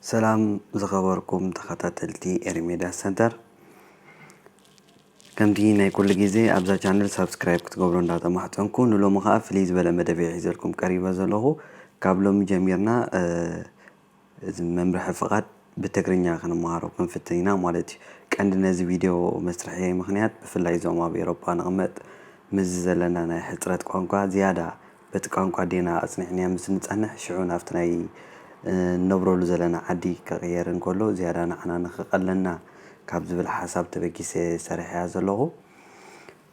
ሰላም ዝኸበርኩም ተኸታተልቲ ኤሪ ሜድያ ሰንተር፣ ከምቲ ናይ ኩሉ ግዜ ኣብዛ ቻነል ሳብስክራይብ ክትገብሩ እንዳተማሕጸንኩ፣ ንሎሚ ኸኣ ፍልይ ዝበለ መደብ እየ ሒዘልኩም ቀሪበ ዘለኹ። ካብ ሎሚ ጀሚርና፣ እ፣ እዚ መምርሒ ፍቓድ ብትግርኛ ክንመሃሮ ክንፍትን ኢና ማለት እዩ። ቀንዲ ነዚ ቪድዮ መስርሒ ምኽንያት፣ ብፍላይ እዞም ኣብ ኤሮፓ ንቕመጥ፣ ምስዚ ዘለና ናይ ሕጽረት ቋንቋ ዝያዳ በቲ ቋንቋ ዲና ኣጽኒዕናዮ ምስ ንጸንሕ፣ ሽዑ ናብቲ ናይ፣ እ፣ እንነብረሉ ዘለና ዓዲ ክቕየር እንከሎ ዝያዳ ንዓና ንኽቐለና ካብ ዝብል ሓሳብ ተበጊሰ ሰሪሐያ ዘለኹ።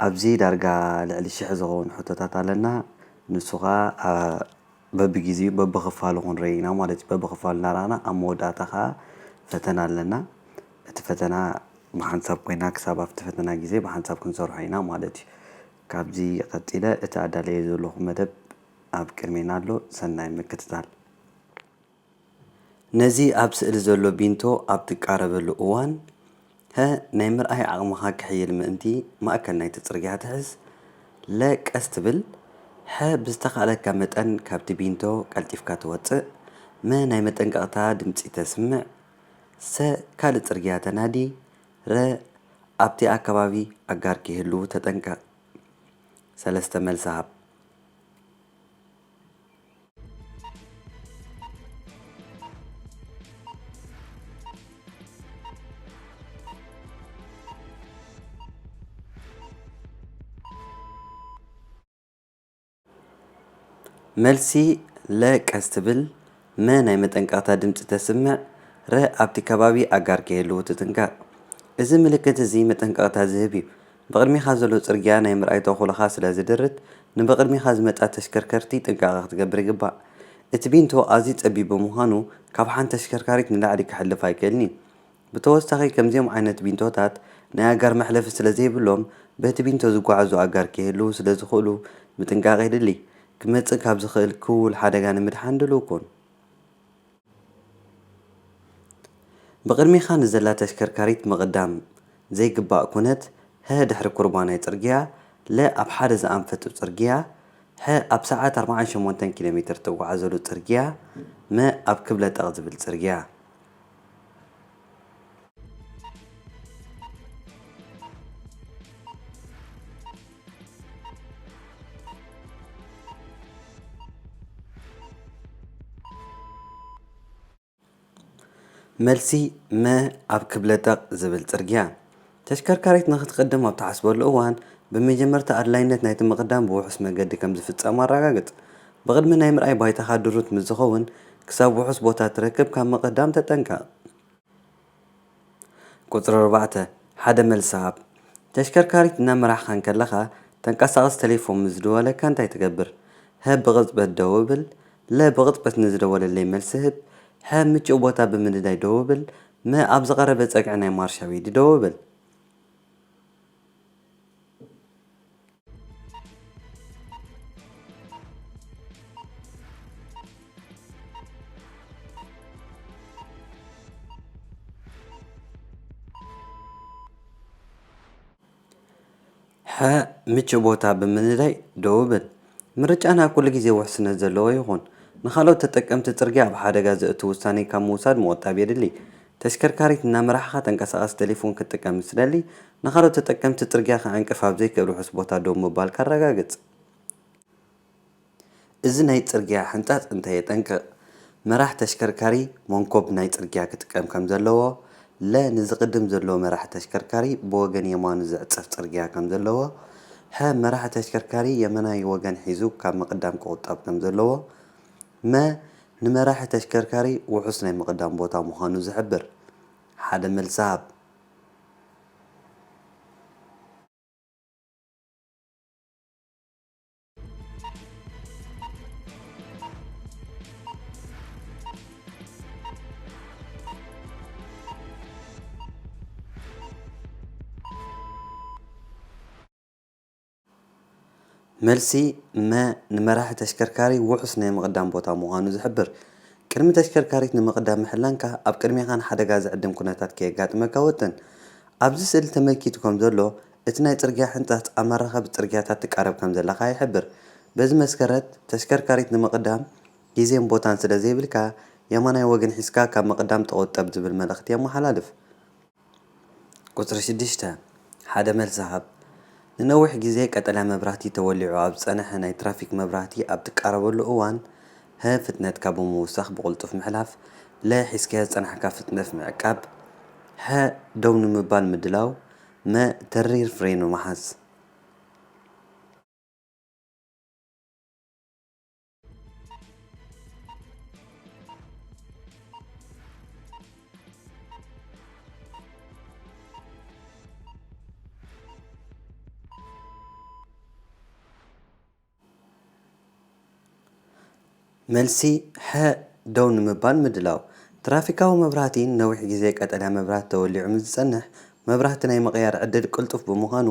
ኣብዚ ዳርጋ ልዕሊ ሽሕ ዝኸውን ሕቶታት ኣለና። ንሱ ኸኣ፣ ኣ፣ በብግዜኡ በብኽፋሉ ክንርኢ ኢና ማለት እዩ። በብኽፋሉ እናረኣና ኣብ መወዳእታ ኸኣ ፈተና ኣለና። እቲ ፈተና ብሓንሳብ ኮይና ክሳብ ኣብቲ ፈተና ግዜ ብሓንሳብ ክንሰርሖ ኢና ማለት እዩ። ካብዚ ቀጺለ እቲ ኣዳልየ ዘለኹ መደብ ኣብ ቅድሜና ኣሎ። ሰናይ ምክትታል። ነዚ ኣብ ስእሊ ዘሎ ቢንቶ ኣብ ትቃረበሉ እዋን፣ ሀ ናይ ምርኣይ ዓቕምኻ ክሕይል ምእንቲ ማእከል ናይቲ ጽርግያ ትሕዝ፣ ለ ቀስ ትብል፣ ሐ ብዝተኻእለካ መጠን ካብቲ ቢንቶ ቀልጢፍካ ትወጽእ፣ መ ናይ መጠንቀቕታ ድምጺ ተስምዕ፣ ሰ ካልእ ጽርግያ ተናዲ፣ ረ ኣብቲ ኣከባቢ ኣጋር ክህልዉ ተጠንቀቕ። ሰለስተ መልሲ ሃብ። መልሲ፣ ለ ቀስ ትብል፣ መ ናይ መጠንቀቕታ ድምጺ ተስምዕ፣ ረ ኣብቲ ከባቢ ኣጋር ከይህልዉ ትጥንቀቕ። እዚ ምልክት እዚ መጠንቀቕታ ዝህብ እዩ። ብቕድሚኻ ዘሎ ጽርግያ ናይ ምርኣይ ተኽእሎኻ ስለ ዝድርት፣ ንብቕድሚኻ ዝመጻ ተሽከርከርቲ ጥንቃቐ ክትገብር ይግባእ። እቲ ቢንቶ ኣዝዩ ጸቢብ ብምዃኑ፣ ካብ ሓንቲ ተሽከርካሪት ንላዕሊ ክሕልፍ ኣይክእልን እዩ። ብተወሳኺ፣ ከምዚኦም ዓይነት ቢንቶታት ናይ ኣጋር መሕለፊ ስለ ዘይብሎም፣ በቲ ቢንቶ ዝጓዓዙ ኣጋር ክህልዉ ስለ ዝኽእሉ፣ ምጥንቃቕ የድሊ። ክመጽእ ካብ ዝኽእል ክውል ሓደጋ ንምድሓን ድሉው ኩን። ብቕድሚኻ ንዘላ ተሽከርካሪት ምቕዳም ዘይግባእ ኩነት፣ ሀ ድሕሪ ኩርባ ናይ ጽርግያ፣ ለ ኣብ ሓደ ዝኣንፈቱ ጽርግያ፣ ሐ ኣብ ሰዓት ኣርብዓን ሸሞንተን ኪሎ ሜትር ትጓዓዘሉ ጽርግያ፣ መ ኣብ ክብለ ጠቕ ዝብል ጽርግያ። መልሲ፣ መ ኣብ ክብለ ጠቕ ዝብል ጽርግያ። ተሽከርካሪት ንኽትቅድም ኣብ ትሓስበሉ እዋን፣ ብመጀመርታ ኣድላይነት ናይቲ ምቕዳም ብውሑስ መገዲ ከም ዝፍጸም ኣረጋግጽ። ብቕድሚ ናይ ምርኣይ ባይታኻ ድሩት ምስ ዝኸውን፣ ክሳብ ውሑስ ቦታ ትረክብ ካብ ምቕዳም ተጠንቀቕ። ቁጽሪ ኣርባዕተ፣ ሓደ መልሲ ሃብ። ተሽከርካሪት እናመራሕኻ እንከለኻ፣ ተንቀሳቓሲ ቴሌፎን ምስ ዝደወለካ እንታይ ትገብር? ሀ ብቕጽበት ደው እብል፣ ለ ብቕጽበት ንዝደወለለይ መልሲ ህብ፣ ሐ ምቹእ ቦታ ብምንዳይ ደው እብል፣ መ ኣብ ዝቐረበ ጸግዒ ናይ ማርሻ ቤት ደው እብል። ሐ ምቹእ ቦታ ብምንዳይ ደው እብል። ምርጫና ኩሉ ግዜ ውሕስነት ዘለዎ ይኹን። ንኻልኦት ተጠቀምቲ ጽርግያ ኣብ ሓደጋ ዘእቱ ውሳኔ ካብ ምውሳድ ምቑጣብ የድሊ። ተሽከርካሪት እናመራሕኻ ተንቀሳቓሲ ቴሌፎን ክትጥቀም ምስ ትደሊ፣ ንኻልኦት ተጠቀምቲ ጽርግያ ከዕንቅፍ ኣብ ዘይክእል ውሑስ ቦታ ደው ምባልካ ኣረጋግጽ። እዚ ናይ ጽርግያ ሕንጻጽ እንታይ የጠንቅቕ? መራሕ ተሽከርካሪ መንኮብ ናይ ጽርግያ ክጥቀም ከም ዘለዎ፣ ለ ንዝቕድም ዘሎ መራሕ ተሽከርካሪ ብወገን የማኑ ዝዕጸፍ ጽርግያ ከም ዘለዎ፣ ሐ መራሕ ተሽከርካሪ የመናይ ወገን ሒዙ ካብ ምቕዳም ክቑጠብ ከም ዘለዎ፣ መ ንመራሒ ተሽከርካሪ ውሑስ ናይ ምቕዳም ቦታ ምዃኑ ዝሕብር። ሓደ መልሲ ሃብ። መልሲ፣ መ ንመራሒ ተሽከርካሪ ውሑስ ናይ ምቕዳም ቦታ ምዃኑ ዝሕብር። ቅድሚ ተሽከርካሪት ንምቕዳም ምሕላንካ፣ ኣብ ቅድሜኻ ንሓደጋ ዝዕድም ኩነታት ከየጋጥመካ ወጥን። ኣብዚ ስእሊ ተመልኪቱ ከም ዘሎ፣ እቲ ናይ ጽርግያ ሕንጻጽ ኣብ መራኸቢ ጽርግያታት ትቃረብ ከም ዘለኻ ይሕብር። በዚ መስከረት፣ ተሽከርካሪት ንምቕዳም ግዜን ቦታን ስለ ዘይብልካ፣ የማናይ ወገን ሒዝካ ካብ ምቕዳም ተቖጠብ ዝብል መልእኽቲ የመሓላልፍ። ቁጽሪ ሽዱሽተ፣ ሓደ መልሲ ሃብ። ንነዊሕ ግዜ ቀጠልያ መብራህቲ ተወሊዑ ኣብ ዝጸንሐ ናይ ትራፊክ መብራህቲ ኣብ ትቃረበሉ እዋን፣ ሀ፣ ፍጥነትካ ብምውሳኽ ብቕልጡፍ ምሕላፍ፣ ለ፣ ሒዝካዮ ዝጸናሕካ ፍጥነት ምዕቃብ፣ ሐ፣ ደው ንምባል ምድላው፣ መ፣ ተሪር ፍሬኖ ምሓዝ። መልሲ፣ ሐ፣ ደው ንምባል ምድላው። ትራፊካዊ መብራህቲ ንነዊሕ ግዜ ቀጠልያ መብራህቲ ተወሊዑ ምስ ዝጸንሕ፣ መብራህቲ ናይ ምቕያር ዕድል ቅልጡፍ ብምዃኑ፣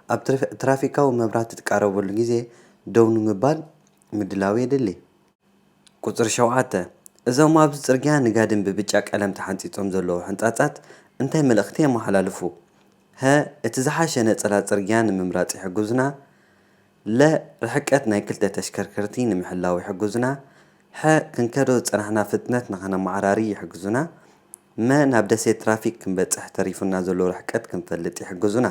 ኣብ ትራፊ-፣ ትራፊካዊ መብራህቲ ትቃረበሉ ግዜ ደው ንምባል ምድላው የድሊ። ቁጽሪ ሸውዓተ፣ እዞም ኣብዚ ጽርግያ ንጋድም ብብጫ ቀለም ተሓንጺጾም ዘለዉ ሕንጻጻት እንታይ መልእኽቲ የመሓላልፉ? ሀ፣ እቲ ዝሓሸ ነጸላ ጽርግያ ንምምራጽ ይሕግዙና። ለ፣ ርሕቀት ናይ ክልተ ተሽከርከርቲ ንምሕላው ይሕግዙና። ሐ፣ ክንከዶ ዝጸናሕና ፍጥነት ንኸነመዓራሪ ይሕግዙና። መ፣ ናብ ደሴት ትራፊክ ክንበጽሕ ተሪፉና ዘሎ ርሕቀት ክንፈልጥ ይሕግዙና።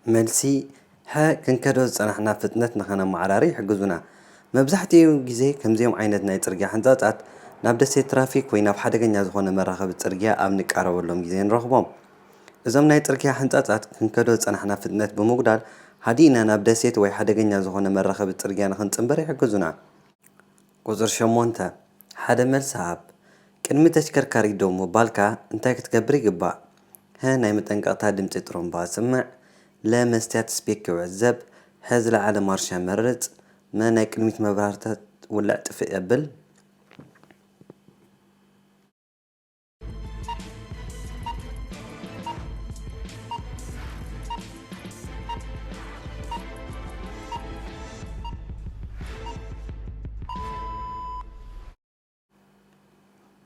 መልሲ፣ ሐ፣ ክንከዶ ዝጸናሕና ፍጥነት ንኸነመዓራሪ ይሕግዙና። መብዛሕትኡ ግዜ ከምዚኦም ዓይነት ናይ ጽርግያ ሕንጻጻት ናብ ደሴት ትራፊክ ወይ ናብ ሓደገኛ ዝኾነ መራኸቢ ጽርግያ ኣብ ንቃረበሎም ግዜ ንረኽቦም። እዞም ናይ ጽርግያ ሕንጻጻት ክንከዶ ዝጸናሕና ፍጥነት ብምጉዳል፣ ሃዲእና ናብ ደሴት ወይ ሓደገኛ ዝኾነ መራኸቢ ጽርግያ ንኽንጽንበር ይሕግዙና። ቁጽሪ ሸሞንተ፣ ሓደ መልሲ ሃብ። ቅድሚ ተሽከርካሪት ደው ምባልካ እንታይ ክትገብር ይግባእ? ሀ፣ ናይ መጠንቀቕታ ድምጺ ጥሩምባ ስምዕ። ለ፣ መስትያት ስፔክዮ ዕዘብ። ሐ፣ ዝለዓለ ማርሻ መርጽ። መ፣ ናይ ቅድሚት መብራህርታት ውልዕ ጥፍእ የብል።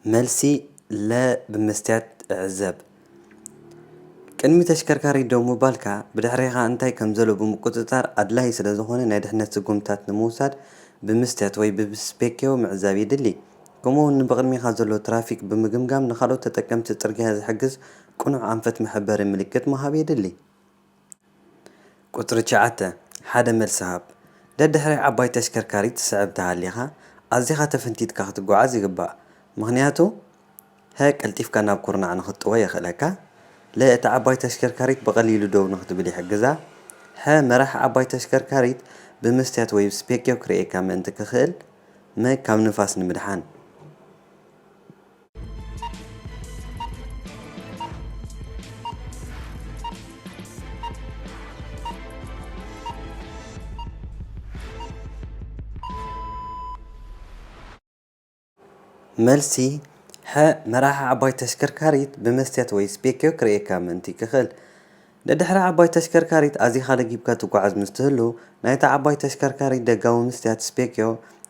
መልሲ፣ ለ፣ ብመስትያት ዕዘብ። ቅድሚ ተሽከርካሪ ደው ምባልካ፣ ብድሕሬኻ እንታይ ከም ዘሎ ብምቁጽጻር ኣድላዪ ስለ ዝኾነ፣ ናይ ድሕነት ስጉምታት ንምውሳድ ብመስትያት ወይ ብስፔክዮ ምዕዛብ የድሊ። ከምኡ እውን ንብቕድሚኻ ዘሎ ትራፊክ ብምግምጋም ንኻልኦት ተጠቀምቲ ጽርግያ ዝሕግዝ ቅኑዕ ኣንፈት መሐበሪ ምልክት ምሃብ የድሊ። ቁጽሪ ትሽዓተ፣ ሓደ መልሲ ሃብ። ደድሕሪ ዓባይ ተሽከርካሪት ትስዕብ ተሃሊኻ፣ ኣዚኻ ተፈንቲትካ ክትጓዓዝ ይግባእ። ምኽንያቱ፣ ሀ፣ ቀልጢፍካ ናብ ኩርናዕ ንኽትጥወ የኽእለካ። ለ፣ እታ ዓባይ ተሽከርካሪት ብቐሊሉ ደው ንኽትብል ይሕግዛ። ሐ፣ መራሕ ዓባይ ተሽከርካሪት ብመስትያት ወይ ብስፔክዮ ክርእየካ ምእንቲ ክኽእል። መ፣ ካብ ንፋስ ንምድሓን። መልሲ፣ ሐ፣ መራሒ ዓባይ ተሽከርካሪት ብመስትያት ወይ ስፔክዮ ክርእየካ ምእንቲ ክኽእል። ደድሕሪ ዓባይ ተሽከርካሪት ኣዚኻ ለጊብካ ትጓዓዝ ምስ ትህሉ፣ ናይታ ዓባይ ተሽከርካሪት ደጋዊ መስትያት ስፔክዮ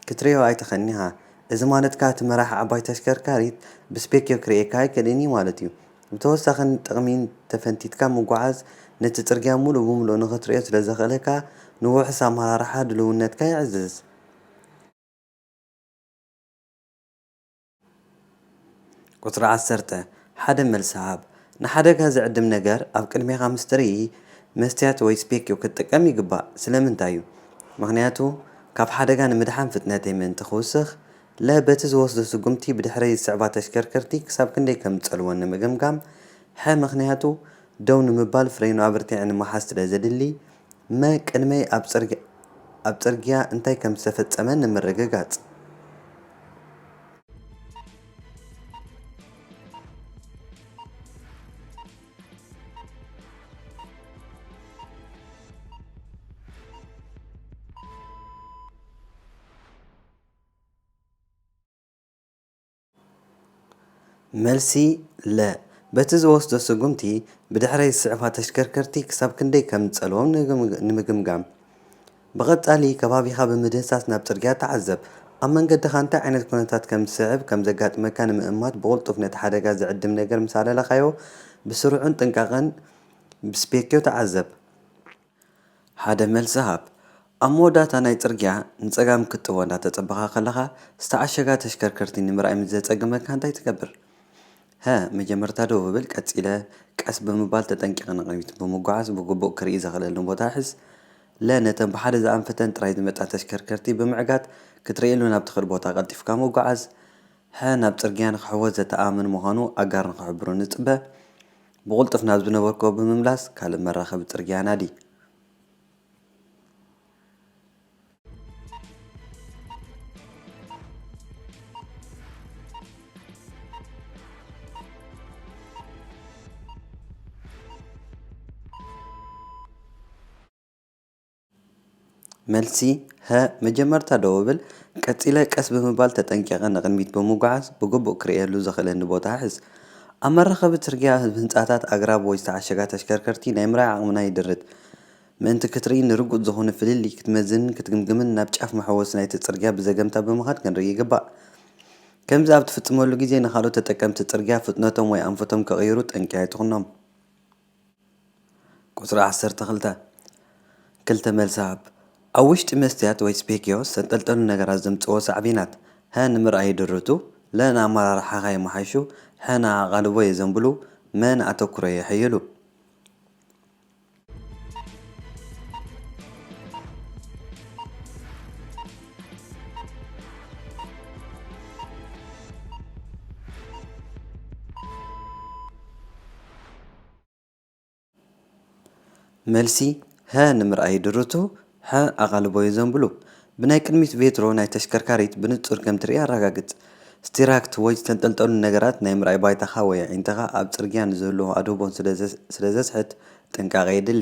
ክትርእዮ ኣይትኽእልን ኢኻ። እዚ ማለት ከኣ እቲ መራሒ ዓባይ ተሽከርካሪት ብስፔክዮ ክርእየካ ኣይክእልን እዩ ማለት እዩ። ብተወሳኺ ንጥቕሚ ተፈንቲትካ ምጉዓዝ ነቲ ጽርግያ ምሉእ ብምሉእ ንኽትርእዮ ስለ ዘኽእለካ፣ ንውሑስ ኣመራርሓ ድልውነትካ የዕዝዝ። ቁጽሪ ዓሰርተ፣ ሓደ መልሲ ሃብ። ንሓደጋ ዝዕድም ነገር ኣብ ቅድሜኻ ምስ ትርኢ፣ መስትያት ወይ ስፔክዮ ክትጥቀም ይግባእ። ስለምንታይ እዩ? ምኽንያቱ፣ ካብ ሓደጋ ንምድሓን ፍጥነተይ ምእንቲ ክውስኽ፣ ለ፣ በቲ ዝወስዶ ስጉምቲ ብድሕረይ ዝስዕባ ተሽከርከርቲ ክሳብ ክንደይ ከም ዝጸልወን ንምግምጋም፣ ሐ፣ ምኽንያቱ፣ ደው ንምባል ፍሬኑ ኣብርቲዐ ንምሓዝ ስለ ዘድሊ፣ መ፣ ቅድመይ ኣብ ጽርግ-፣ ኣብ ጽርግያ እንታይ ከም ዝተፈጸመ ንምርግጋጽ። መልሲ፣ ለ፣ በቲ ዝወስዶ ስጉምቲ ብድሕረይ ዝስዕባ ተሽከርከርቲ ክሳብ ክንደይ ከም ዝጸልዎም ንግም-፣ ንምግምጋም። ብቐጻሊ ከባቢኻ ብምድህሳስ ናብ ጽርግያ ተዓዘብ። ኣብ መንገድኻ እንታይ ዓይነት ኩነታት ከም ትስዕብ ከም ዘጋጥመካ ንምእማት፣ ብቕልጡፍ ነቲ ሓደጋ ዝዕድም ነገር ምስ ኣለለኻዮ፣ ብስሩዕን ጥንቃቐን ብስፔክዮ ተዓዘብ። ሓደ፣ መልሲ ሃብ። ኣብ መወዳእታ ናይ ጽርግያ ንጸጋም ክትጥቦ እንዳተጸበኻ ከለኻ፣ ዝተዓሸጋ ተሽከርከርቲ ንምርኣይ ምስ ዘጸግመካ እንታይ ትገብር? ሀ፣ መጀመርታ ደው እብል፣ ቀጺለ ቀስ ብምባል ተጠንቂቐ ንቕድሚት ብምጉዓዝ ብግቡእ ክርኢ ዘኽእለኒ ቦታ እሕዝ። ለ፣ ነተን ብሓደ ዝኣንፈተን ጥራይ ዝመጻ ተሽከርከርቲ ብምዕጋት ክትርእየሉ ናብ ትኽእል ቦታ ቀልጢፍካ ምጉዓዝ። ሐ፣ ናብ ጽርግያ ንኽሕወስ ዘተኣማምን ምዃኑ ኣጋር ንኽሕብሩ ንጽበ። ብቕልጡፍ ናብ ዝነበርክዎ ብምምላስ ካልእ መራኸቢ ጽርግያ ናዲ። መልሲ፣ ሀ፣ መጀመርታ ደው እብል፣ ቀጺለ ቀስ ብምባል ተጠንቂቐ ንቕድሚት ብምጉዓዝ ብግቡእ ክርእየሉ ዘኽእለኒ ቦታ እሕዝ። ኣብ መራኸቢ ጽርግያ ህንጻታት፣ ኣግራብ ወይ ዝተዓሸጋ ተሽከርከርቲ ናይ ምርኣይ ዓቕምና ይድርት። ምእንቲ ክትርኢ ንርጉጽ ዝኾነ ፍልልይ ክትመዝንን ክትግምግምን ናብ ጫፍ መሐወሲ ናይቲ ጽርግያ ብዘገምታ ብምኻድ ክንርኢ ይግባእ። ከምዚ ኣብ ትፍጽመሉ ግዜ ንኻልኦት ተጠቀምቲ ጽርግያ ፍጥነቶም ወይ ኣንፈቶም ክቕይሩ ጠንቂ ኣይትኹኖም። ቁጽሪ ዓሰርተ ክልተ፣ ክልተ፣ መልሲ ሃብ። ኣብ ውሽጢ መስትያት ወይ ስፔክዮ ዝተንጠልጠሉ ነገራት ዘምጽእዎ ሳዕቤናት፣ ሀ፣ ንምርኣይ ይድርቱ፣ ለ፣ ንኣመራርሓኻ የመሓይሹ፣ ሐ፣ ንኣቓልቦ የዘንብሉ፣ መ፣ ንኣተኩሮ የሐይሉ። መልሲ፣ ሀ፣ ንምርኣይ ይድርቱ፣ ሐ፣ ኣቓልቦ የዘንብሉ። ብናይ ቅድሚት ቬትሮ ናይ ተሽከርካሪት ብንጹር ከም ትርኢ ኣረጋግጽ። ስቲራክት ወይ ዝተንጠልጠሉ ነገራት ናይ ምርኣይ ባይታኻ ወይ ኣዒንትኻ ኣብ ጽርግያ ንዝህልዎ ኣድህቦን ስለ ዘ-፣ ስለ ዘስሕት ጥንቃቐ የድሊ።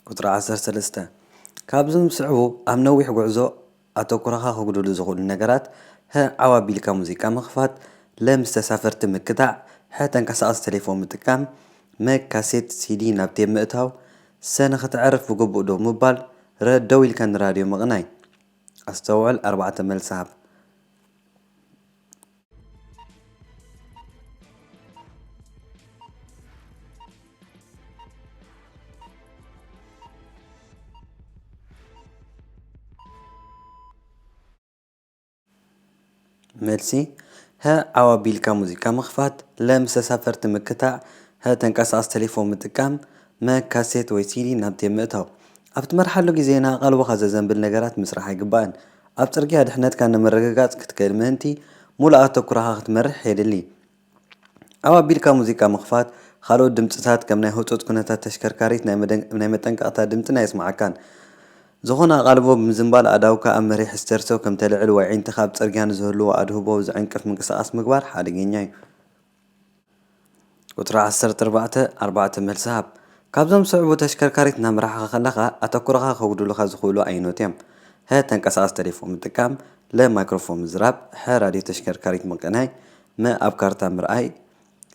ቁጽሪ ዓሰርተ ሰለስተ፣ ካብዞም ዝስዕቡ ኣብ ነዊሕ ጉዕዞ ኣተኩሮኻ ከጉድሉ ዝኽእሉ ነገራት፣ ሀ፣ ዓው ኣቢልካ ሙዚቃ ምኽፋት፣ ለ፣ ምስ ተሳፈርቲ ምክታዕ፣ ሐ፣ ተንቀሳቓሲ ተሌፎን ምጥቃም፣ መ፣ ካሴት ሲዲ ናብ ቴፕ ምእታው፣ ሰ፣ ንኽተዕርፍ ብግቡእ ደው ምባል፣ ረ፣ ደው ኢልካ ንራድዮ ምቕናይ። ኣስተውዕል፣ ኣርባዕተ፣ መልሲ ሃብ። መልሲ፣ ሀ፣ ዓው ኣቢልካ ሙዚቃ ምኽፋት፣ ለ፣ ምስ ተሳፈርቲ ምክታዕ፣ ሀ፣ ተንቀሳቓሲ ተሌፎን ምጥቃም፣ መ፣ ካሴት ወይ ሲዲ ናብ ቴፕ ምእታው። ኣብ ትመርሓሉ ግዜ ንኣቓልቦኻ ዘዘንብል ነገራት ምስራሕ ኣይግባእን። ኣብ ጽርግያ ድሕነትካ ንምርግጋጽ ክትክእል ምእንቲ፣ ሙሉእ ኣተኩሮኻ ክትመርሕ የድሊ። ዓው ኣቢልካ ሙዚቃ ምኽፋት፣ ካልኦት ድምጽታት ከም ናይ ህጹጽ ኩነታት ተሽከርካሪት ናይ መደን-፣ ናይ መጠንቀቕታ ድምጽን ኣየስምዓካን። ዝኾነ ኣቓልቦ ብምዝንባል ኣእዳውካ ኣብ መሪሕ ስተርሶ ከም ተልዕል ወይ ኣዒንትኻ ኣብ ጽርግያ ንዝህልዎ ኣድህቦ ዝዕንቅፍ ምንቅስቓስ ምግባር ሓደገኛ እዩ። ቁጽሪ ዓሰርተ ኣርባዕተ፣ ኣርባዕተ፣ መልሲ ሃብ። ካብዞም ዝስዕቡ ተሽከርካሪት እናመራሕኻ ከለኻ ኣተኩሮኻ ከጉድሉኻ ዝኽእሉ ኣየኖት እዮም? ሀ፣ ተንቀሳቓሲ ተሌፎን ምጥቃም፣ ለ፣ ማይክሮፎን ምዝራብ፣ ሐ፣ ራድዮ ተሽከርካሪት ምቅናይ፣ መ፣ ኣብ ካርታ ምርኣይ፣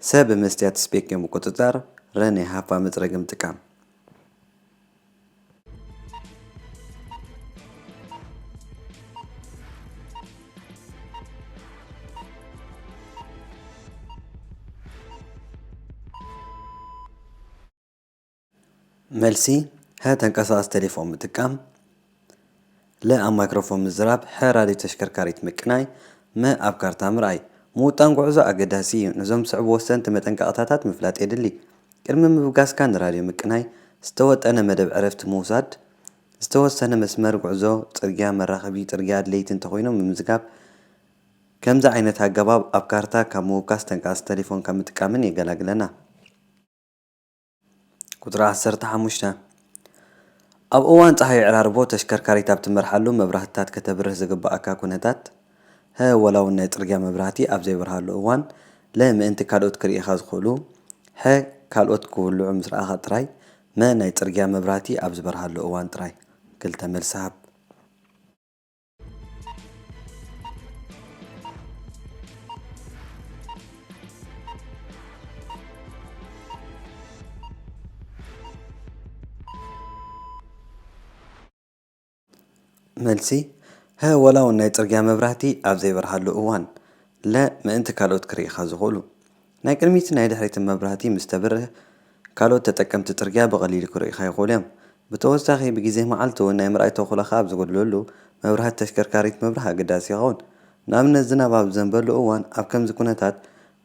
ሰ፣ ብመስትያት ስፔክዮ ምቁጽጻር፣ ረ፣ ናይ ሃፋ መጽረጊ ምጥቃም። መልሲ፣ ሀ፣ ተንቀሳቓሲ ተሌፎን ምጥቃም፣ ለ፣ ኣብ ማይክሮፎን ምዝራብ፣ ሐ፣ ራድዮ ተሽከርካሪት ምቅናይ፣ መ፣ ኣብ ካርታ ምርኣይ። ምውጣን ጉዕዞ ኣገዳሲ እዩ። ነዞም ዝስዕቡ ወሰንቲ መጠንቀቕታታት ምፍላጥ የድሊ። ቅድሚ ምብጋስካ ንራድዮ ምቅናይ፣ ዝተወጠነ መደብ ዕረፍቲ ምውሳድ፣ ዝተወሰነ መስመር ጉዕዞ፣ ጽርግያ፣ መራኸቢ ጽርግያ ኣድለይቲ እንተኾይኖም ምምዝጋብ። ከምዚ ዓይነት ኣገባብ ኣብ ካርታ ካብ ምውጋስ ተንቀሳቓሲ ተሌፎን ካብ ምጥቃምን የገላግለና። ቁጽሪ ዓሰርተ ሓሙሽተ፣ ኣብ እዋን ጸሓይ ዕራርቦ ተሽከርካሪት ኣብ ትመርሓሉ መብራህትታት ከተብርህ ዝግብኣካ ኩነታት፣ ሀ፣ ወላ እውን ናይ ጽርግያ መብራህቲ ኣብ ዘይበርሃሉ እዋን፣ ለ፣ ምእንቲ ካልኦት ክርእኻ ዝኽእሉ፣ ሐ፣ ካልኦት ክውልዑ ምስ ረኣኻ ጥራይ፣ መ፣ ናይ ጽርግያ መብራህቲ ኣብ ዝበርሃሉ እዋን ጥራይ። ክልተ፣ መልሲ ሃብ። መልሲ፣ ሀ ወላ እውን ናይ ጽርግያ መብራህቲ ኣብ ዘይበርሃሉ እዋን፣ ለ ምእንቲ ካልኦት ክርእኻ ዝኽእሉ። ናይ ቅድሚትን ናይ ድሕሪትን መብራህቲ ምስ ተብርህ፣ ካልኦት ተጠቀምቲ ጽርግያ ብቐሊሉ ክርእኻ ይኽእሉ እዮም። ብተወሳኺ፣ ብግዜ መዓልቲ እውን ናይ ምርኣይ ተኽእሎኻ ኣብ ዝጎድለሉ፣ መብራህቲ ተሽከርካሪት ምብራህ ኣገዳሲ ይኸውን። ንኣብነት፣ ዝናብ ኣብ ዝዘንበሉ እዋን፣ ኣብ ከምዚ ኩነታት፣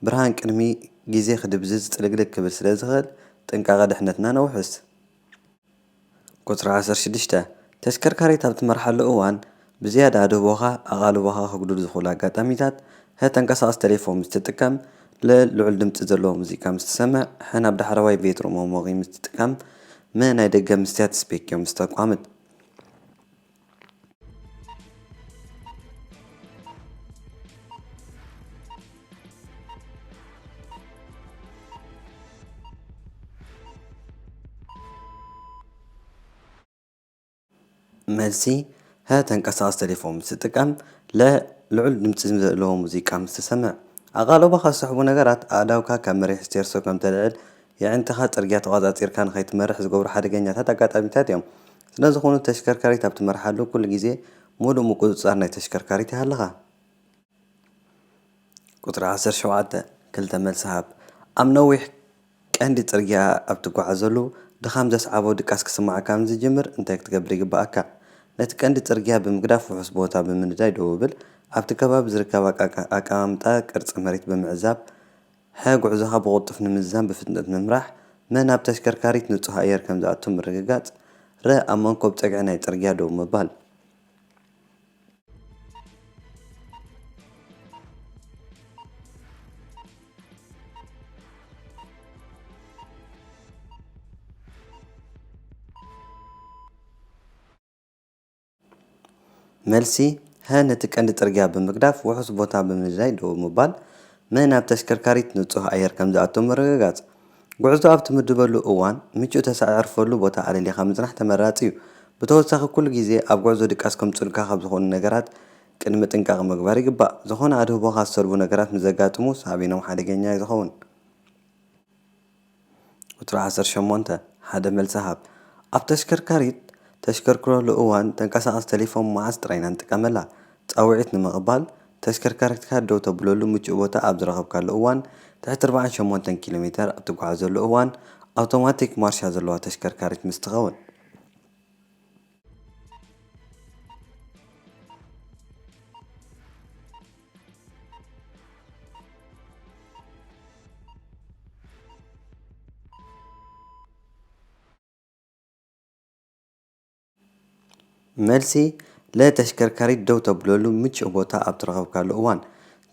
ብርሃን ቅድሚ ግዜ ክድብዝዝ ጽልግልግ ክብል ስለ ዝኽእል፣ ጥንቃቐ ድሕነትና ነውሕስ። ቁጽሪ ዓሰርተ ሽዱሽተ፣ ተሽከርካሪት ኣብ ትመርሓሉ እዋን፣ ብዝያዳ ኣድህቦኻ ኣቓልቦኻ ከጉድሉ ዝኽእሉ ኣጋጣሚታት፣ ሀ ተንቀሳቓሲ ቴሌፎን ምስ ትጥቀም፣ ለ ልዑል ድምጺ ዘለዎ ሙዚቃ ምስ ትሰምዕ፣ ሐ ናብ ዳሕረዋይ ቬትሮ መሞቒ ምስ ትጥቀም፣ መ ናይ ደገ መስትያት ስፔክዮ ምስ ተቋምጥ። መልሲ፣ ሀ ተንቀሳቓሲ ቴሌፎን ምስ ትጥቀም፣ ለ ልዑል ድምጺ ዘለዎ ሙዚቃ ምስ ትሰምዕ። ኣቓልቦኻ ዝስሕቡ ነገራት፣ ኣእዳውካ ካብ መሪሕ ስቴርሶ ከም ተልዕል፣ የዕንትኻ ጽርግያ ተቖጻጺርካ ንኸይትመርሕ ዝገብሩ ሓደገኛታት ኣጋጣሚታት እዮም። ስለ ዝኾኑ፣ ተሽከርካሪት ኣብ ትመርሓሉ ኩሉ ግዜ ምሉእ ምቁጽጻር ናይ ተሽከርካሪት ይሃልኻ። ቁጽሪ ዓሰርተ ሸውዓተ፣ ክልተ መልሲ ሃብ። ኣብ ነዊሕ ቀንዲ ጽርግያ ኣብ ትጓዓዘሉ፣ ድኻም ዘስዓቦ ድቃስ ክስምዓካ ምስ ዝጅምር እንታይ ክትገብር ይግብኣካ? ነቲ ቀንዲ ጽርግያ ብምግዳፍ ውሑስ ቦታ ብምንዳይ ደው ብል። ኣብቲ ከባቢ ዝርከብ ኣቃ-፣ ኣቀማምጣ ቅርጺ መሬት ብምዕዛብ፣ ሐ ጉዕዞኻ ብቕልጡፍ ንምዝዛም ብፍጥነት ምምራሕ፣ መ ናብ ተሽከርካሪት ንጹህ ኣየር ከም ዝኣቱ ምርግጋጽ፣ ረ ኣብ መንኮብ ጸግዒ ናይ ጽርግያ ደው ምባል። መልሲ፣ ሀ ነቲ ቀንዲ ጽርግያ ብምግዳፍ ውሑስ ቦታ ብምንዳይ ደው ምባል፣ መ ናብ ተሽከርካሪት ንጹህ ኣየር ከም ዝኣቱ ምርግጋጽ። ጉዕዞ ኣብ ትምድበሉ እዋን፣ ምቹእ ተሳዕርፈሉ ቦታ ኣለሊኻ ምጽናሕ ተመራጺ እዩ። ብተወሳኺ፣ ኩሉ ግዜ ኣብ ጉዕዞ ድቃስ ከምጽኡልካ ካብ ዝኾኑ ነገራት ቅድሚ ጥንቃቐ ምግባር ይግባእ። ዝኾነ ኣድህቦኻ ዝሰልቡ ነገራት ምስ ዘጋጥሙ፣ ሳዕቤኖም ሓደገኛ እዩ ዝኸውን። ቁጽሪ ዓሰርተ ሸሞንተ፣ ሓደ መልሲ ሃብ። ኣብ ተሽከርካሪት ተሽከርክረሉ እዋን፣ ተንቀሳቓሲ ቴሌፎን መዓስ ጥራይ ኢና ንጥቀመላ? ጻውዒት ንምቕባል፣ ተሽከርካሪትካ ደው ተብለሉ ምቹእ ቦታ ኣብ ዝረኸብካሉ እዋን፣ ትሕቲ ኣርባዓን ሸሞንተን ኪሎ ሜተር ኣብ ትጓዓዘሉ እዋን፣ ኣውቶማቲክ ማርሻ ዘለዋ ተሽከርካሪት ምስ ትኸውን። መልሲ፣ ለ ተሽከርካሪት ደው ተብለሉ ምቹእ ቦታ ኣብ ትረኸብካሉ እዋን፣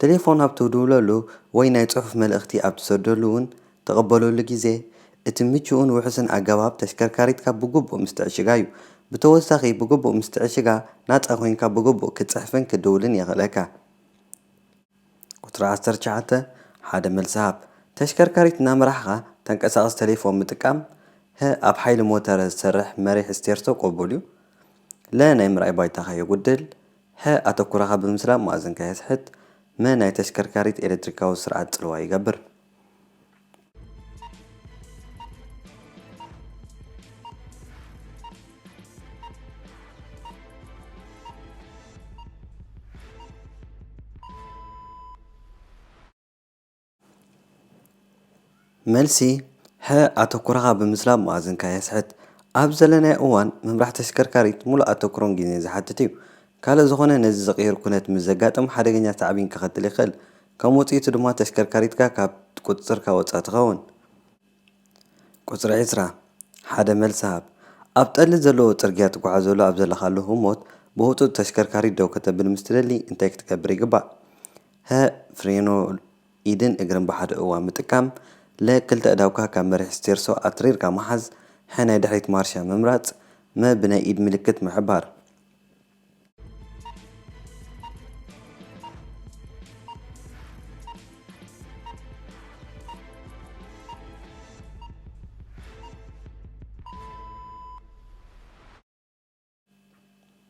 ቴሌፎን ኣብ ትድውለሉ ወይ ናይ ጽሑፍ መልእኽቲ ኣብ ትሰደሉ እውን ትቕበለሉ ግዜ፣ እቲ ምቹእን ውሑስን ኣገባብ ተሽከርካሪትካ ብግቡእ ምስ ትዕሽጋ እዩ። ብተወሳኺ፣ ብግቡእ ምስ ትዕሽጋ፣ ናጻ ኮይንካ ብግቡእ ክትጽሕፍን ክትድውልን የኽእለካ። ቁጽሪ ዓሰርተ ትሽዓተ፣ ሓደ መልሲ ሃብ። ተሽከርካሪት እናመራሕኻ ተንቀሳቓሲ ቴሌፎን ምጥቃም፣ ሀ ኣብ ሓይሊ ሞተር ዝሰርሕ መሪሕ ስቴርቶ ቅቡል እዩ። ለ ናይ ምርኣይ ባይታኻ የጉድል። ሐ ኣተኩሮኻ ብምስላብ መኣዝንካ የስሕት። መ ናይ ተሽከርካሪት ኤሌክትሪካዊ ስርዓት ጽልዋ ይገብር። መልሲ፣ ሐ ኣተኩሮኻ ብምስላብ መኣዝንካ የስሕት። ኣብ ዘለናዮ እዋን ምምራሕ ተሽከርካሪት ሙሉእ ኣተኩሮን ግዜን ዝሓትት እዩ። ካልእ ዝኾነ ነዚ ዝቕይር ኩነት ምስ ዘጋጥም ሓደገኛ ሳዕቤን ከኸትል ይኽእል። ከም ውጽኢቱ ድማ ተሽከርካሪትካ ካብ ቁጽጽርካ ወጻኢ ትኸውን። ቁጽሪ ዕስራ፣ ሓደ መልሲ ሃብ። ኣብ ጠሊ ዘለዎ ጽርግያ ትጓዓዘሉ ኣብ ዘለኻሉ ህሞት ብህጹጽ ተሽከርካሪት ደው ከተብል ምስ ትደሊ እንታይ ክትገብር ይግባእ? ሀ ፍሬኖ ኢድን እግርን ብሓደ እዋን ምጥቃም፣ ለ ክልተ ኣእዳውካ ካብ መሪሕ ስቴርሶ ኣትሪርካ ምሓዝ፣ ሐ ናይ ድሕሪት ማርሻ ምምራጽ፣ መ ብናይ ኢድ ምልክት ምሕባር።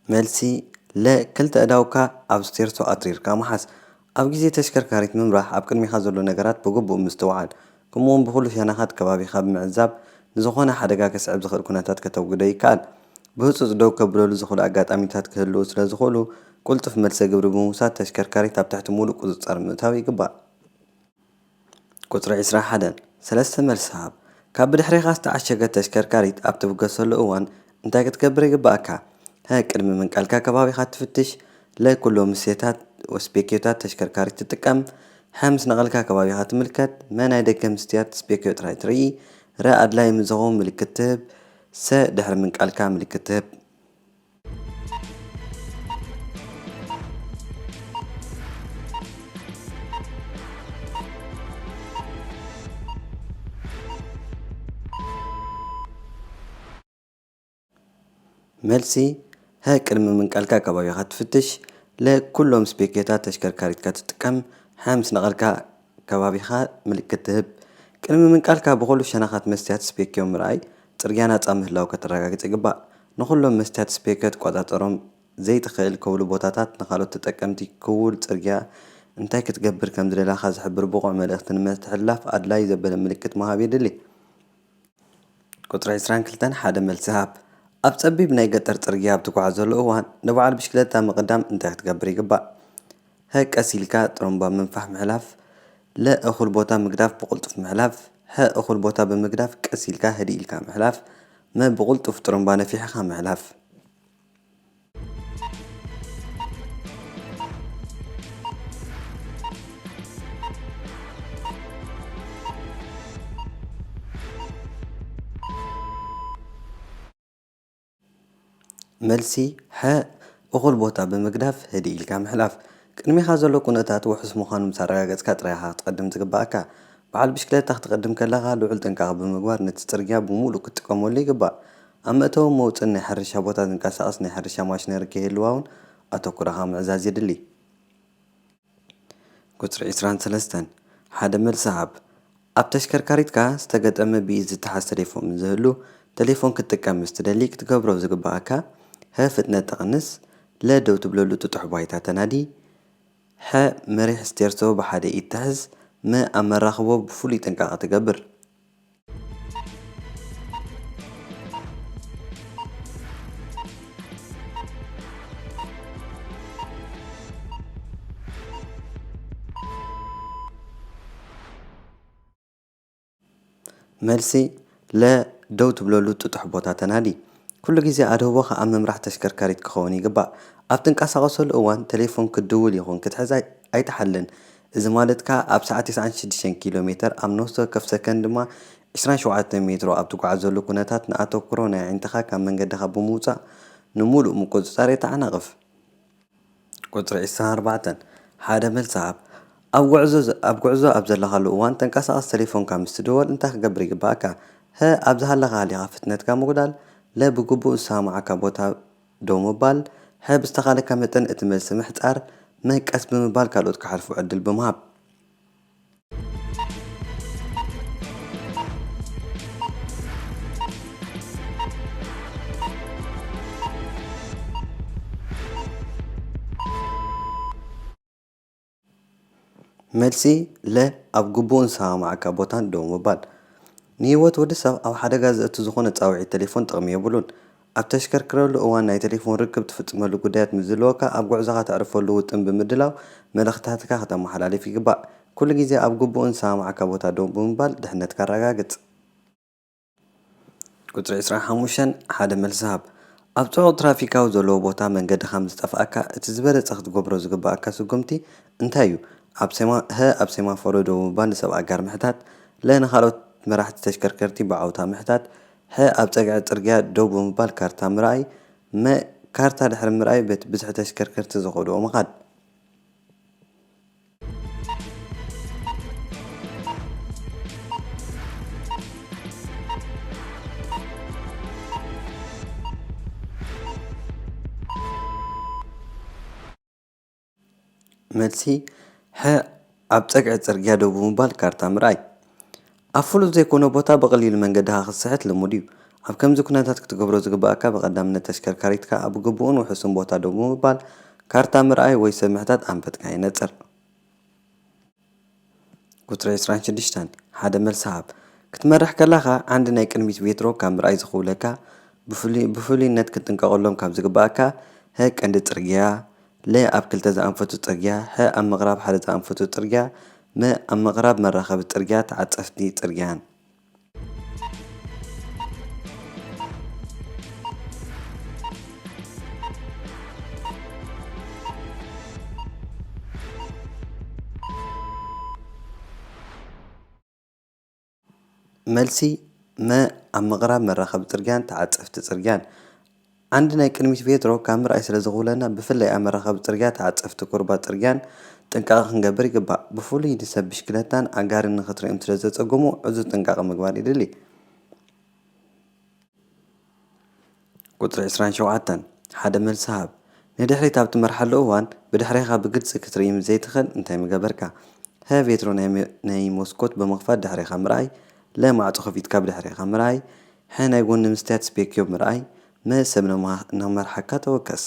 መልሲ፣ ለ ክልተ ኣእዳውካ ኣብ ስቴርሶ ኣትሪርካ ምሓዝ። ኣብ ግዜ ተሽከርካሪት ምምራሕ ኣብ ቅድሚኻ ዘሎ ነገራት ብግቡእ ምስትውዓል፣ ከምኡውን ብኹሉ ሸነኻት ከባቢኻ ብምዕዛብ ንዝኾነ ሓደጋ ከስዕብ ዝኽእል ኩነታት ከተውግዶ ይከኣል። ብህጹጽ ደው ከብለሉ ዝኽእሉ ኣጋጣሚታት ክህልዉ ስለ ዝኽእሉ፣ ቅልጡፍ መልሰ ግብሪ ብምውሳድ ተሽከርካሪት ኣብ ትሕቲ ሙሉእ ቁጽጸር ምእታው ይግባእ። ቁጽሪ ዕስራን ሓደን፣ ሰለስተ መልሲ ሃብ። ካብ ብድሕሬኻ ዝተዓሸገት ተሽከርካሪት ኣብ ትብገሰሉ እዋን እንታይ ክትገብር ይግባእካ? ሀ፣ ቅድሚ ምንቃልካ ከባቢኻ ትፍትሽ። ለ፣ ኩሎም ምስየታት፣ ስፔክዮታት ተሽከርካሪት ትጥቀም። ሐ፣ ምስ ነቐልካ ከባቢኻ ትምልከት። መ፣ ናይ ደገ ምስትያት ስፔክዮ ጥራይ ትርኢ። ረ፣ ኣድላይ ምስ ዝኸውን ምልክት ትህብ። ሰ፣ ድሕሪ ምንቃልካ ምልክት ትህብ። መልሲ፣ ሀ፣ ቅድሚ ምንቃልካ ከባቢኻ ትፍትሽ። ለ፣ ኩሎም ስፔክዮታት ተሽከርካሪትካ ትጥቀም። ሐ፣ ምስ ነቐልካ ከባቢኻ ምልክት ትህብ። ቅድሚ ምንቃልካ ብኹሉ ሸነኻት መስትያት ስፔክዮ ምርኣይ፣ ጽርግያ ናጻ ምህላው ከተረጋግጽ ይግባእ። ንኹሎም መስትያት ስፔክዮ ትቆጻጸሮም ዘይትኽእል ክብሉ ቦታታት ንኻልኦት ተጠቀምቲ ክውል ጽርግያ እንታይ ክትገብር ከም ዝደለኻ ዝሕብር ብቑዕ መልእኽቲ ንምትሕልላፍ ኣድላዪ ዘበለ ምልክት ምሃብ የድሊ። ቁጽሪ ዕስራን ክልተን፣ ሓደ መልሲ ሃብ። ኣብ ጸቢብ ናይ ገጠር ጽርግያ ኣብ ትጓዓዘሉ እዋን ንበዓል ብሽክለታ ምቕዳም እንታይ ክትገብር ይግባእ? ሀ፣ ቀስ ኢልካ ጥሩምባ ምንፋሕ ምሕላፍ። ለ፣ እኹል ቦታ ምግዳፍ ብቕልጡፍ ምሕላፍ። ሐ፣ እኹል ቦታ ብምግዳፍ ቀስ ኢልካ ህድእ ኢልካ ምሕላፍ። መ፣ ብቕልጡፍ ጥሩምባ ነፊሕኻ ምሕላፍ። መልሲ፣ ሐ፣ እኹል ቦታ ብምግዳፍ ህድእ ኢልካ ምሕላፍ። ቅድሜኻ ዘሎ ኩነታት ውሑስ ምዃኑ ምስ ኣረጋገጽካ ጥራይ ኢኻ ክትቐድም ዝግባኣካ። በዓል ብሽክለታ ክትቐድም ከለኻ ልዑል ጥንቃቐ ብምግባር ነቲ ጽርግያ ብምሉእ ክትጥቀመሉ ይግባእ። ኣብ መእተውን መውጽእን ናይ ሕርሻ ቦታ ዝንቀሳቐስ ናይ ሕርሻ ማሽነሪ ከይህልዋ እውን ኣተኩሮኻ ምዕዛዝ የድሊ። ቁጽሪ ዕስራን ሰለስተን፣ ሓደ መልሲ ሃብ። ኣብ ተሽከርካሪትካ ዝተገጠመ ብኢድ ዝተሓዝ ተሌፎን ምስ ዝህሉ፣ ተሌፎን ክትጥቀም ምስ ትደሊ ክትገብሮ ዝግበኣካ፣ ሀ፣ ፍጥነት ተቕንስ። ለ፣ ደው ትብለሉ ጥጡሕ ባይታ ተናዲ። ሐ፣ መሪሕ ስቴርቶ ብሓደ ኢድ ትሕዝ። መ፣ ኣብ መራኽቦ ብፍሉይ ጥንቃቐ ትገብር። መልሲ፣ ለ፣ ደው ትብለሉ ጥጡሕ ቦታ ተናዲ። ኩሉ ግዜ ኣድህቦኻ ኣብ ምምራሕ ተሽከርካሪት ክኸውን ይግባእ። ኣብ ትንቀሳቐሰሉ እዋን ተሌፎን ክትድውል ይኹን ክትሕዝ ኣይ-፣ ኣይትሓልን። እዚ ማለት ከኣ ኣብ ሰዓት ተስዓን ሽዱሽተን ኪሎ ሜተር፣ ኣብ ነፍሲ ወከፍ ሰከንድ ድማ ዕስራን ሸውዓተን ሜትሮ ኣብ ትጓዓዘሉ ኩነታት ንኣተኩሮ ናይ ኣዒንትኻ ካብ መንገድኻ ብምውጻእ ንምሉእ ምቁጽጻር የተዓናቕፍ። ቁጽሪ ዕስራን ኣርባዕተን፣ ሓደ መልሲ ሃብ። ኣብ ጉዕዞ ዘ-፣ ኣብ ጉዕዞ ኣብ ዘለኻሉ እዋን ተንቀሳቐሲ ተሌፎንካ ምስ ትድወል እንታይ ክገብር ይግባእካ? ሀ፣ ኣብ ዝሃለኻ ሃሊኻ ፍጥነትካ ምጉዳል። ለ፣ ብግቡእ ዝሰማማዓካ ቦታ ደው ምባል። ሐ፣ ብዝተኻለካ መጠን እቲ መልሲ ምሕጻር። መ፣ ቀስ ብምባል ካልኦት ክሓልፉ ዕድል ብምሃብ። መልሲ፣ ለ፣ ኣብ ግቡእን ዝሰማማዓካ ቦታን ደው ምባል። ንህይወት ወዲ ሰብ ኣብ ሓደጋ ዘእቱ ዝኾነ ጻውዒት ተሌፎን ጥቕሚ የብሉን። ኣብ ተሽከርክረሉ እዋን ናይ ተሌፎን ርክብ ትፍጽመሉ ጉዳያት ምስ ዝህልወካ፣ ኣብ ጉዕዞኻ ተዕርፈሉ ውጥን ብምድላው መልእኽትታትካ ከተመሓላልፍ ይግባእ። ኩሉ ግዜ ኣብ ግቡእን ዝሰማማዓካ ቦታ ደው ብምባል ድሕነትካ ኣረጋግጽ። ቁጽሪ ዕስራን ሓሙሽተን፣ ሓደ መልሲ ሃብ። ኣብ ጽዑቕ ትራፊካዊ ዘለዎ ቦታ መንገድኻ ምስ ዝጠፍኣካ፣ እቲ ዝበለጸ ክትገብሮ ዝግብኣካ ስጉምቲ እንታይ እዩ? ኣብ ሴማ-፣ ሀ፣ ኣብ ሴማፎሮ ደው ምባል ንሰብ ኣጋር ምሕታት። ለ፣ ንኻልኦት መራሕቲ ተሽከርከርቲ ብዓውታ ምሕታት። ሐ፣ ኣብ ጸግዒ ጽርግያ ደው ብምባል ካርታ ምርኣይ። መ፣ ካርታ ድሕሪ ምርኣይ በቲ ብዝሒ ተሽከርከርቲ ዝኸድዎ ምኻድ። መልሲ፣ ሐ፣ ኣብ ጸግዒ ጽርግያ ደው ብምባል ካርታ ምርኣይ። ኣብ ፍሉጥ ዘይኮነ ቦታ ብቐሊሉ መንገድኻ ክትስሕት ልሙድ እዩ። ኣብ ከምዚ ኩነታት ክትገብሮ ዝግብኣካ ብቐዳምነት ተሽከርካሪትካ ኣብ ግቡእን ውሑስን ቦታ ደው ብምባል ካርታ ምርኣይ ወይ ሰብ ምሕታት ኣንፈትካ የነጽር። ቁጽሪ ዕስራን ሽዱሽተን፣ ሓደ መልሲ ሃብ። ክትመርሕ ከለኻ ዓንዲ ናይ ቅድሚት ቬትሮ ካብ ምርኣይ ዝኽውለካ ብፍሉይ-፣ ብፍሉይነት ክትጥንቀቐሎም ካብ ዝግብኣካ ሀ፣ ቀንዲ ጽርግያ፣ ለ ኣብ ክልተ ዝኣንፈቱ ጽርግያ፣ ሐ ኣብ ምቕራብ ሓደ ዝኣንፈቱ ጽርግያ፣ መ ኣብ ምቕራብ መራኸቢ ጽርግያ ተዓጸፍቲ ጽርግያን። መልሲ፣ መ ኣብ ምቕራብ መራኸቢ ጽርግያን ተዓጸፍቲ ጽርግያን። ዓንዲ ናይ ቅድሚት ቬትሮ ካብ ምርኣይ ስለ ዝኽውለና፣ ብፍላይ ኣብ መራኸቢ ጽርግያ ተዓጸፍቲ ኩርባ ጽርግያን ጥንቃቐ ክንገብር ይግባእ። ብፍሉይ ንሰብ ብሽክለታን ኣጋርን ንኽትርእዮም ስለ ዘጸግሙ ዕዙዝ ጥንቃቐ ምግባር ይድሊ። ቁጽሪ ዕስራን ሸውዓተን፣ ሓደ መልሲ ሃብ። ንድሕሪት ኣብ ትመርሓሉ እዋን ብድሕሬኻ ብግልጺ ክትርኢ ምስ ዘይትኽእል እንታይ ምገበርካ? ሀ ቬትሮ ናይ መ- ናይ ሞስኮት ብምኽፋት ድሕሬኻ ምርኣይ፣ ለ ማዕጾ ከፊትካ ብድሕሬኻ ምርኣይ፣ ሐ ናይ ጎኒ ምስትያት ስፔክዮ ምርኣይ፣ መ ሰብ ነማ- ነመርሓካ ተወከስ።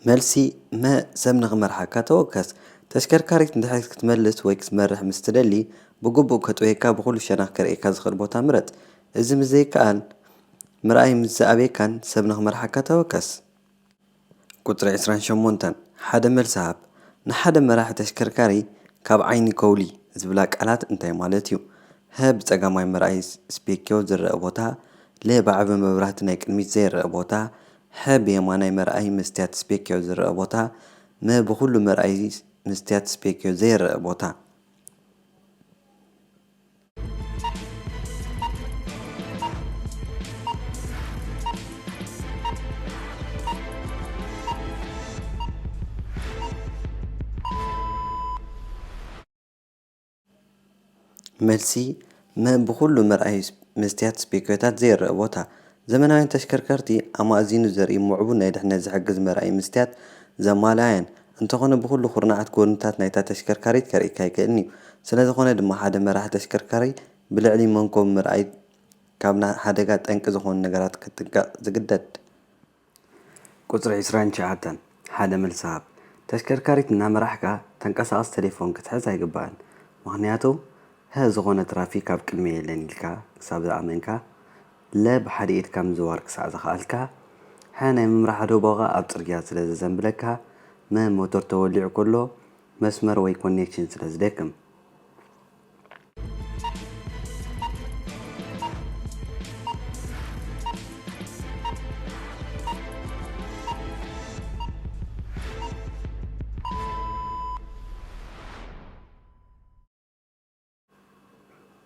መልሲ፣ መ ሰብ ንኽመርሓካ ተወከስ። ተሽከርካሪት ንድሕሪት ክትመልስ ወይ ክትመርሕ ምስ ትደሊ፣ ብግቡእ ከጥውየካ ብኹሉ ሸነኽ ከርእየካ ዝኽእል ቦታ ምረጽ። እዚ ምስ ዘይከኣል፣ ምርኣይ ምስ ዝኣብየካን ሰብ ንኽመርሓካ ተወከስ። ቁጽሪ ዕስራን ሸሞንተን፣ ሓደ መልሲ ሃብ። ንሓደ መራሒ ተሽከርካሪ ካብ ዓይኒ ከውሊ ዝብላ ቃላት እንታይ ማለት እዩ? ሀ ብጸጋማይ መርኣይ ስፔክዮ ዝረአ ቦታ፣ ለ ብዓቢ መብራህቲ ናይ ቅድሚት ዘይረአ ቦታ፣ ሐ ብየማናይ መርኣይ መስትያት ስፔክዮ ዝረአ ቦታ፣ መ ብኹሉ መርኣይ መስትያት ስፔክዮ ዘይረአ ቦታ። መልሲ፣ መ ብኹሉ መርኣይ መስትያት ስፔክዮታት ዘይረአ ቦታ። ዘመናውያን ተሽከርከርቲ ኣማእዚኑ ዘርኢ ምዕቡል ናይ ድሕነት ዝሕግዝ መርኣይ መስትያት ዘማልኣየን እንተኾነ ብኹሉ ኩርናዓት ጎንታት ናይታ ተሽከርካሪት ከርእየካ ኣይክእልን እዩ። ስለዝኾነ ድማ ሓደ መራሒ ተሽከርካሪ ብልዕሊ መንኮብ ምርኣይ ካብ ናይ ሓደጋ ጠንቂ ዝኾኑ ነገራት ክጥንቀቕ ዝግደድ። ቁጽሪ ዕስራን ትሽዓተን፣ ሓደ መልሲ ሃብ። ተሽከርካሪት እናመራሕካ ተንቀሳቐሲ ቴሌፎን ክትሕዝ ኣይግባእን። ምኽንያቱ፣ ሀ ዝኾነ ትራፊክ ኣብ ቅድመይ የለን ኢልካ ክሳብ ዝኣመንካ፣ ለ ብሓደ ኢድካ ምዝዋር ክሳዕ ዝኸኣልካ፣ ሐ ናይ ምምራሕ ኣደቦኻ ኣብ ጽርግያ ስለ ዘዘንብለካ፣ መ ሞተር ተወሊዑ ከሎ መስመር ወይ ኮኔክሽን ስለ ዝደክም።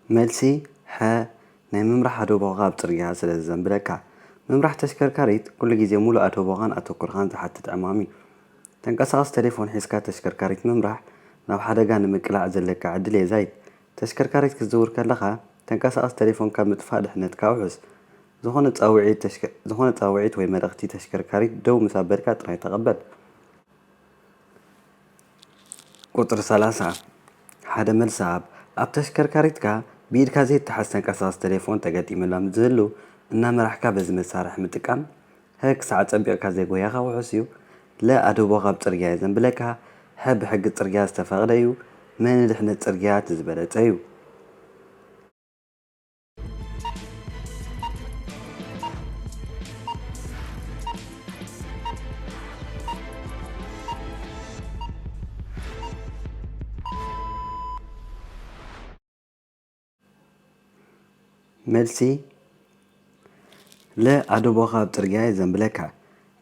መልሲ፣ ሐ ናይ ምምራሕ ኣደቦኻ ኣብ ጽርግያ ስለ ዝዘንብለካ። ምምራሕ ተሽከርካሪት ኩሉ ግዜ ሙሉእ ኣደቦኻን ኣተኩርኻን ዝሓትት ዕማም እዩ። ተንቀሳቐሲ ቴሌፎን ሒዝካ ተሽከርካሪት ምምራሕ ናብ ሓደጋ ንምቅላዕ ዘለካ ዕድል የዛይድ። ተሽከርካሪት ክትዝውር ከለኻ ተንቀሳቐሲ ቴሌፎን ካብ ምጥፋእ ድሕነትካ ኣውሕስ። ዝኾነ ጻውዒት ተሽከ- ዝኾነ ጻውዒት ወይ መልእኽቲ ተሽከርካሪት ደው ምስ ኣበልካ ጥራይ ተቐበል። ቁጽሪ ሰላሳ፣ ሓደ መልሲ ሃብ። ኣብ ተሽከርካሪትካ ብኢድካ ዘይተሓዝ ተንቀሳቐሲ ቴሌፎን ተገጢምላ ምስ ዝህሉ፣ እናመራሕካ በዚ መሳርሒ ምጥቃም፣ ሀ ክሳዕ ጸቢቕካ ዘይጎያኻ ውሑስ እዩ። ለ ኣደቦኻ ኣብ ጽርግያ የዘንብለካ። ሐ ብሕጊ ጽርግያ ዝተፈቕደ እዩ። መ ንድሕነት ጽርግያ እቲ ዝበለጸ እዩ። መልሲ፣ ለ ኣደቦኻ ኣብ ጽርግያ የዘንብለካ።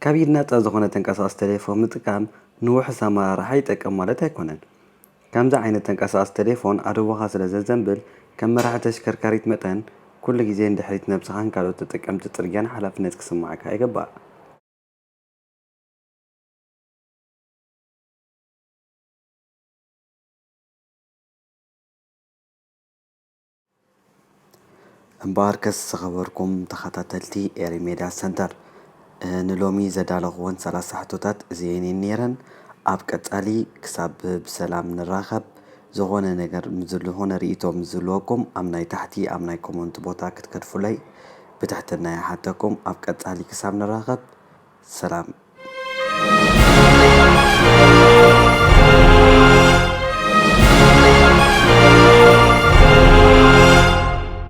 ካብ ኢድ ናጻ ዝኾነ ተንቀሳቐሲ ቴሌፎን ምጥቃም ንውሑስ ኣመራርሓ ይጠቅም ማለት ኣይኮነን። ከምዚ ዓይነት ተንቀሳቐሲ ቴሌፎን ኣደቦኻ ስለ ዘዘንብል፣ ከም መራሒ ተሽከርካሪት መጠን፣ ኩሉ ግዜ ንድሕሪት ነብስኻን ካልኦት ተጠቀምቲ ጽርግያን ሓላፍነት ክስምዓካ ይግባእ። እምበኣርከስ ዝኸበርኩም ተኸታተልቲ ኤሪ ሜድያ ሰንተር፣ እ፣ ንሎሚ ዘዳለኽወን ሰላሳ ሕቶታት እዚኤን እየን ነይረን። ኣብ ቀጻሊ ክሳብ ብሰላም ንራኸብ፣ ዝኾነ ነገር ምስ ዝኾነ ርእይቶ ምስ ዝህልወኩም ኣብ ናይ ታሕቲ ኣብ ናይ ኮመንት ቦታ ክትገድፉለይ ብትሕትና ይሓተኩም። ኣብ ቀጻሊ ክሳብ ንራኸብ ሰላም።